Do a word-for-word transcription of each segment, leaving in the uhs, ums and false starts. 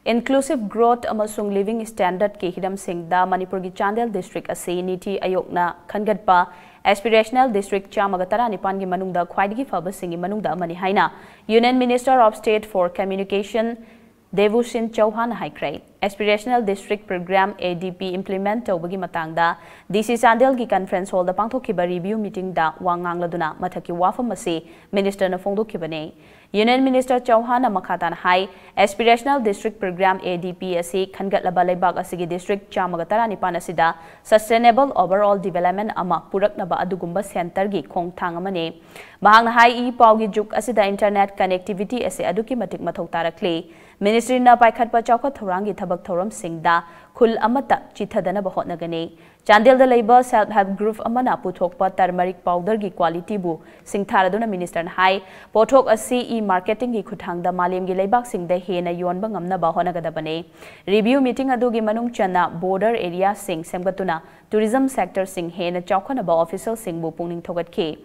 Inclusive growth ꯑꯃꯁꯨꯡ living standard ꯀꯤ ꯍꯤꯔꯝꯁꯤꯡꯗ ꯃꯅꯤꯄꯨꯔꯒꯤ ꯆꯥꯟꯗꯦꯜ district ꯑꯁꯤ ꯅꯤꯇꯤ ꯑꯌꯣꯒꯅ ꯈꯟꯒꯠꯄ aspirational district ꯆꯥꯝꯃꯒ ꯇꯔꯥꯅꯤꯄꯥꯟꯒꯤ ꯃꯅꯨꯡꯗ ꯈ꯭ꯋꯥꯏꯗꯒꯤ ꯐꯕꯁꯤꯡꯒꯤ ꯃꯅꯨꯡꯗ ꯑꯃꯅꯤ ꯍꯥꯏꯅ Union Minister of State for Communication ꯗꯦꯕꯨꯁꯤꯟ ꯆꯧꯍꯥꯟꯅ ꯍꯥꯏꯈ꯭ꯔꯦ꯫ Aspirational District Program, A D P, implement ꯇꯧꯕꯒꯤ ꯃꯇꯥꯡꯗ D C ꯆꯥꯟꯗꯦꯜꯒꯤ conference hall ꯗ ꯄꯥꯡꯊꯣꯛꯈꯤꯕ review meeting ꯗ ꯋꯥ ꯉꯥꯡꯂꯗꯨꯅ ꯃꯊꯛꯀꯤ ꯋꯥꯐꯝ ꯑꯁꯤ minister ꯅ ꯐꯣꯡꯗꯣꯛꯈꯤꯕꯅꯤ꯫ Union Minister ꯆꯧꯍꯥꯟꯅ ꯃꯈꯥ ꯇꯥꯅ ꯍꯥꯏ, Aspirational District Program, A D P, ꯑꯁꯤ ꯈꯟꯒꯠꯂꯕ ꯂꯩꯕꯥꯛ ꯑꯁꯤꯒꯤ district ꯆꯥꯝꯃꯒ ꯇꯔꯥꯅꯤꯄꯥꯟ ꯑꯁꯤꯗ sustainable overall development ꯑꯃ ꯄꯨꯔꯛꯅꯕ ꯑꯗꯨꯒꯨꯝꯕ centre ꯒꯤ ꯈꯣꯡꯊꯥꯡ ꯑꯃꯅꯤ꯫ ꯃꯍꯥꯛꯅ ꯍꯥꯏ, ꯏ ꯄꯥꯎꯒꯤ ꯖꯨꯒ ꯑꯁꯤꯗ internet connectivity ꯑꯁꯤ ꯑꯗꯨꯛꯀꯤ ꯃꯇꯤꯛ ꯃꯊꯧ ꯇꯥꯔꯛꯂꯤ꯫ Ministry ꯅ ꯄꯥꯏꯈꯠꯄ ꯆꯥꯎꯈꯠ ꯊꯧꯔꯥꯡꯒꯤ ꯊꯕꯛ ꯊꯧꯔꯝꯁꯤꯡꯗ ꯈꯨꯜ ꯑꯃꯠꯇ ꯆꯤꯊꯗꯅꯕ ꯍꯣꯠꯅꯒꯅꯤ꯫ ꯆꯥꯟꯗꯦꯜꯗ ꯂꯩꯕ self help group ꯑꯃꯅ ꯄꯨꯊꯣꯛꯄ turmeric powder ꯒꯤ quality ꯕꯨ ꯁꯤꯡꯊꯥꯔꯗꯨꯅ minister ꯅ ꯍꯥꯏ, ꯄꯣꯠꯊꯣꯛ ꯑꯁꯤ e-marketing ꯒꯤ ꯈꯨꯠꯊꯥꯡꯗ ꯃꯥꯂꯦꯝꯒꯤ ꯂꯩꯕꯥꯛꯁꯤꯡꯗ ꯍꯦꯟꯅ ꯌꯣꯟꯕ ꯉꯝꯅꯕ ꯍꯣꯠꯅꯒꯗꯕꯅꯤ꯫ Review meeting ꯑꯗꯨꯒꯤ ꯃꯅꯨꯡ ꯆꯟꯅ border area ꯁꯤꯡ ꯁꯦꯝꯒꯠꯇꯨꯅ tourism sector ꯁꯤꯡ ꯍꯦꯟꯅ ꯆꯥꯎꯈꯠꯅꯕ official ꯁꯤꯡꯕꯨ ꯄꯨꯛꯅꯤꯡ ꯊꯧꯒꯠꯈꯤ꯫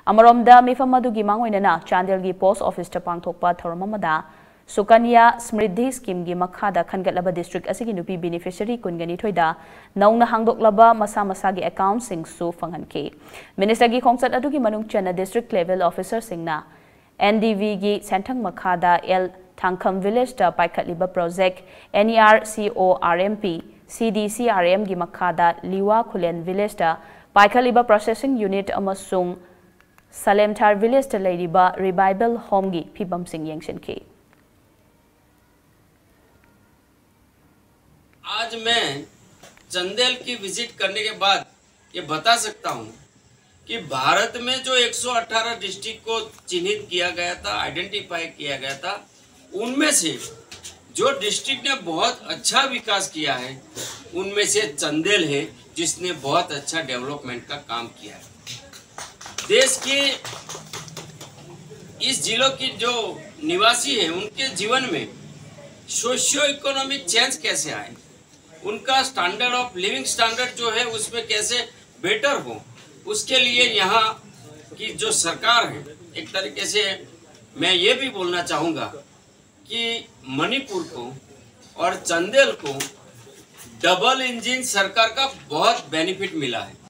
ꯑꯃꯔꯣꯝꯗ, ꯃꯤꯐꯝ ꯑꯗꯨꯒꯤ ꯃꯥꯡꯑꯣꯏꯅꯅ ꯆꯥꯟꯗꯦꯜꯒꯤ post office ꯇ ꯄꯥꯡꯊꯣꯛꯄ ꯊꯧꯔꯝ ꯑꯃꯗ Sukanya Smriddhi scheme ꯒꯤ ꯃꯈꯥꯗ ꯈꯟꯒꯠꯂꯕ district ꯑꯁꯤꯒꯤ ꯅꯨꯄꯤ beneficiary ꯀꯨꯟꯒ ꯅꯤꯊꯣꯏꯗ ꯅꯧꯅ ꯍꯥꯡꯗꯣꯛꯂꯕ ꯃꯁꯥ ꯃꯁꯥꯒꯤ account ꯁꯤꯡꯁꯨ ꯐꯪꯍꯟꯈꯤ꯫ Minister ꯒꯤ ꯈꯣꯡꯆꯠ ꯑꯗꯨꯒꯤ ꯃꯅꯨꯡ ꯆꯟꯅ district level officer ꯁꯤꯡꯅ N D V ꯒꯤ ꯁꯦꯟꯊꯪ ꯃꯈꯥꯗ L ꯊꯥꯡꯈꯝ village ꯇ ꯄꯥꯏꯈꯠꯂꯤꯕ project, N E R C O R M P, C D C R M ꯒꯤ ꯃꯈꯥꯗ ꯂꯤꯋꯥ ꯈꯨꯂꯦꯟ village ꯇ ꯄꯥꯏꯈꯠꯂꯤꯕ processing unit ꯑꯃꯁꯨꯡ ꯁꯂꯦꯝꯊꯥꯔ village ꯇ ꯂꯩꯔꯤꯕ revival home ꯒꯤ ꯐꯤꯕꯝꯁꯤꯡ ꯌꯦꯡꯁꯤꯟꯈꯤ꯫ आज मैं चंदेल की विजिट करने के बाद ये बता सकता हूँ कि भारत में जो एक सौ अठारह डिस्ट्रिक्ट को चिन्हित किया गया था, आइडेंटिफाई किया गया था, उनमें से जो डिस्ट्रिक्ट ने बहुत अच्छा विकास किया है, उनमें से चंदेल है, जिसने बहुत अच्छा डेवलपमेंट का काम किया है। देश के इस जिलों की जो निवासी हैं, उनके जीवन में सोशियो इकोनॉमिक चेंज कैसे आए, उनका स्टैंडर्ड ऑफ लिविंग स्टैंडर्ड जो है, उसमें कैसे बेटर हो, उसके लिए यहाँ की जो सरकार है, एक तरीके से मैं ये भी बोलना चाहूँगा कि मणिपुर को और चंदेल को डबल इंजन सरकार का बहुत बेनिफिट मिला है।